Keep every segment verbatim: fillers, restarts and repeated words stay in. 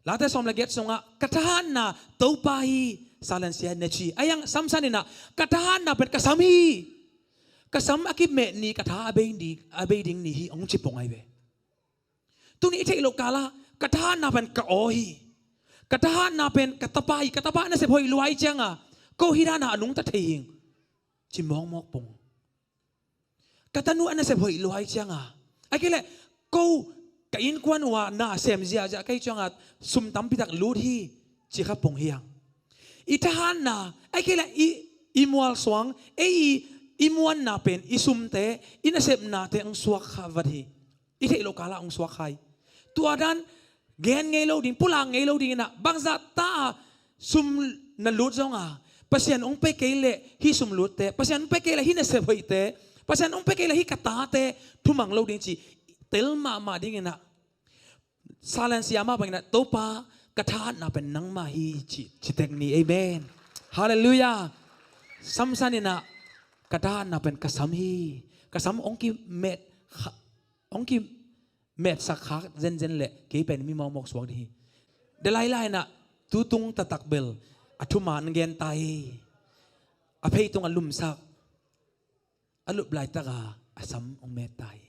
Late sawm le giat sungah ka thahatna Topa hi, Salansia na ci. Ahi hang Samson in ah ka thahatna pen ka sam hi. Ka sam a kimeh ni ka tha a bei ni, a bei ding ni hi hong ci pong ahi ve. Tuni i theih loh kalah ka thahatna pen ka aw hi. Ka thahatna pen ka tapa hi. Ka tapa nasep hoih lua ahih cianga ko hih dana a nungta thei hing ci mawkmawk pong. Ka tanu a nasep hoih lua ahih cianga, ahih kei leh ko ka innkuan uh a na sem ziahziah ka hih cianga sum tampi tak lut hi ci kha pong hi hang. I thahatna, ahih kei leh i, i mualsuang, ei i, i muanna pen i sumte, i nasepnate hong suak kha vat hi. I theih loh kalah hong suak kha hi. Tua dan gen ngei lo ding, pulak ngei lo ding in ah, bangzah ta a sum na lut zong a, Pasian hong pe kei leh hih sum lutte, Pasian hong pe kei leh hih nasep hoihte, Pasian hong pe kei leh hih ka tate thumang lo ding ci tel mahmah ding in ah, Salansia mah bang in ah, Topa, ka thahatna pen nangmah hi ci, ci tek ni. Amen. Halleluiah. Samson in ah ka thahatna pen ka sam hi. Ka sam hong kimet kha, hong ki metsak khak zenzen leh kei pen mi mawkmawk suak ding hi. Delilah in ah tutung taktak bel a thuman gen ta hi. A pheitung a lumsak, a lup laitaka a sam hong met ta hi.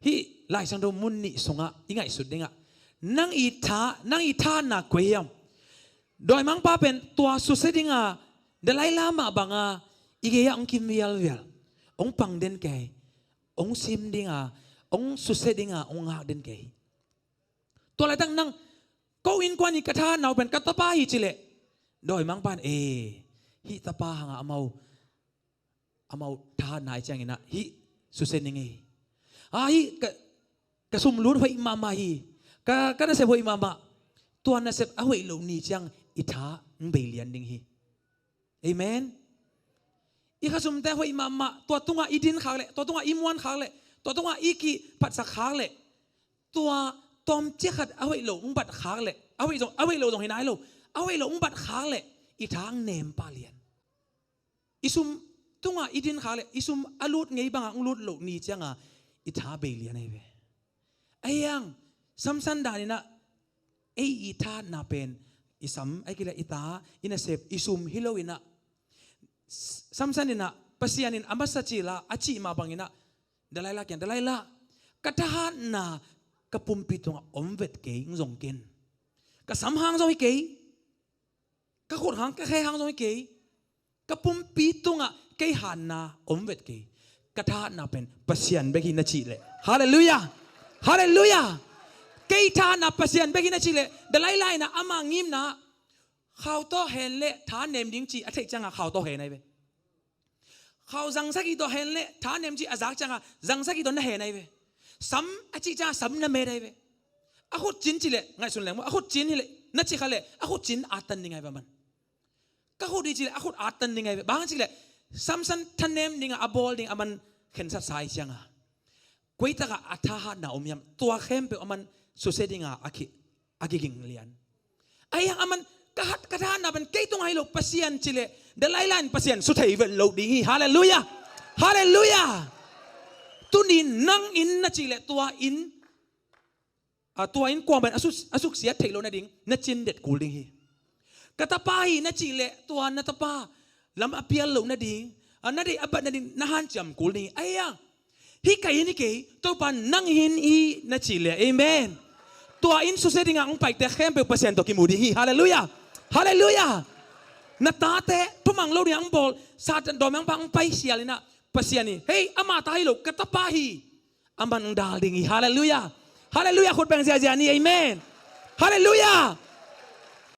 Hih Lai Siangtho mun nih sungah i ngaihsut dingah, nang i tha, nang i thahatna koi hiam? Dawimangpa pen tua susia dinga Delilah mah banga i gei-ah hong kim vialvial, hong pang den kei, hong sim dinga, hong susia dinga hong ngak den kei. Tua laitak nang, ko innkuan i ka thahatna uh pen ka tapa hi ci leh, dawimangpa in, e, hih tapa hanga amau, amau thahatna ahih ciangin ah hih susia ning ei. A, hih ka, ka sum lut hoih mahmah hi. Ka, ka nasep hoih mahmah. Tua nasep a hoih loh ni ciang i tha hong bei lian ding hi. Amen. I khasumte hoih mahmah, tua tungah i din khak leh, tua tungah i muan khak leh, tua tungah i kiphatsak khak leh, tua tawmcik khat a hoih lo hong bat khak leh, a hoih zong, a hoih lo zong hi nai lo, a hoih lo hong bat khak leh i tha hong nem pah lian. I sum tungah i din khak leh i sum a lut ngei bangah hong lut loh ni cianga i tha bei lian ahi ve. Ahi hang Samson dan in ah ei i thahatna pen i sam, ahih kei leh i ta, i nasep, i sum hi lo in ah, Samson in ah Pasian in a masa cil a a cih mah bang in ah, Delilah kiang, Delilah, ka thahatna ka pumpi tungah om vet kei, hong zong ken. Ka sam hang zong hi kei, ka khut hang, ka khe hang zong hi kei, ka pumpi tungah kei hatna om vet kei. Ka thahatna pen Pasian bek hi na cih leh. Halleluiah. Halleluiah. Kei thahatna Pasian bek hi na cih leh, Delilah in ah ama ngimna, khau tawh hen leh tha nem ding ci a theih cianga khau tawh hen ahi ve. Khau zangsak hi tawh hen leh tha nem ci a zak cianga zangsak hi tawh na hen ahi ve. Sam a cih cianga sam na met ahi ve. A khut cin ci leh, ngaihsun leng maw, a khut cin hi leh, na ci kha leh a khut cin attan ding ahi ve aman. Ka khut hi ci leh a khut attan ding ahi ve. Bang ci leh Samson thanem dinga a bawl ding aman khensatsa ahi cianga, koi takah a thahatna om hiam, tua khempeuh aman susia dinga a ki, a kiging lian. Ahi hang aman, ka hat, ka thahatna pen kei tung ahi lo, Pasian ci leh, Delilah in Pasian su thei vet lo ding hi. Halleluiah. Halleluiah. Tuni nang in na cih leh tua in, a, tua in kuamah in a suk, a suksiat theih loh nading na cin det kul ding hi. Ka tapa hi na cih leh tua na tapa lam a pial loh nading, a, na deih a bat nading na hanciam kul ding hi. Ahi hang, hih ka inn hi kei, Topa nang inn hi na cih leh, amen, tua inn susia dinga hong paite khempeuh Pasian tawh kimu ding hi. Halleluiah. Halleluiah. Na tate thumang lo dinga hong bawl, Satan dawimangpa hong paisial in ah, Pasian in, hei, ama ta hi lo, ka tapa hi, aman hong dal ding hi. Halleluiah. Halleluiah. Khut beng ziahziah ni. Amen. Halleluiah.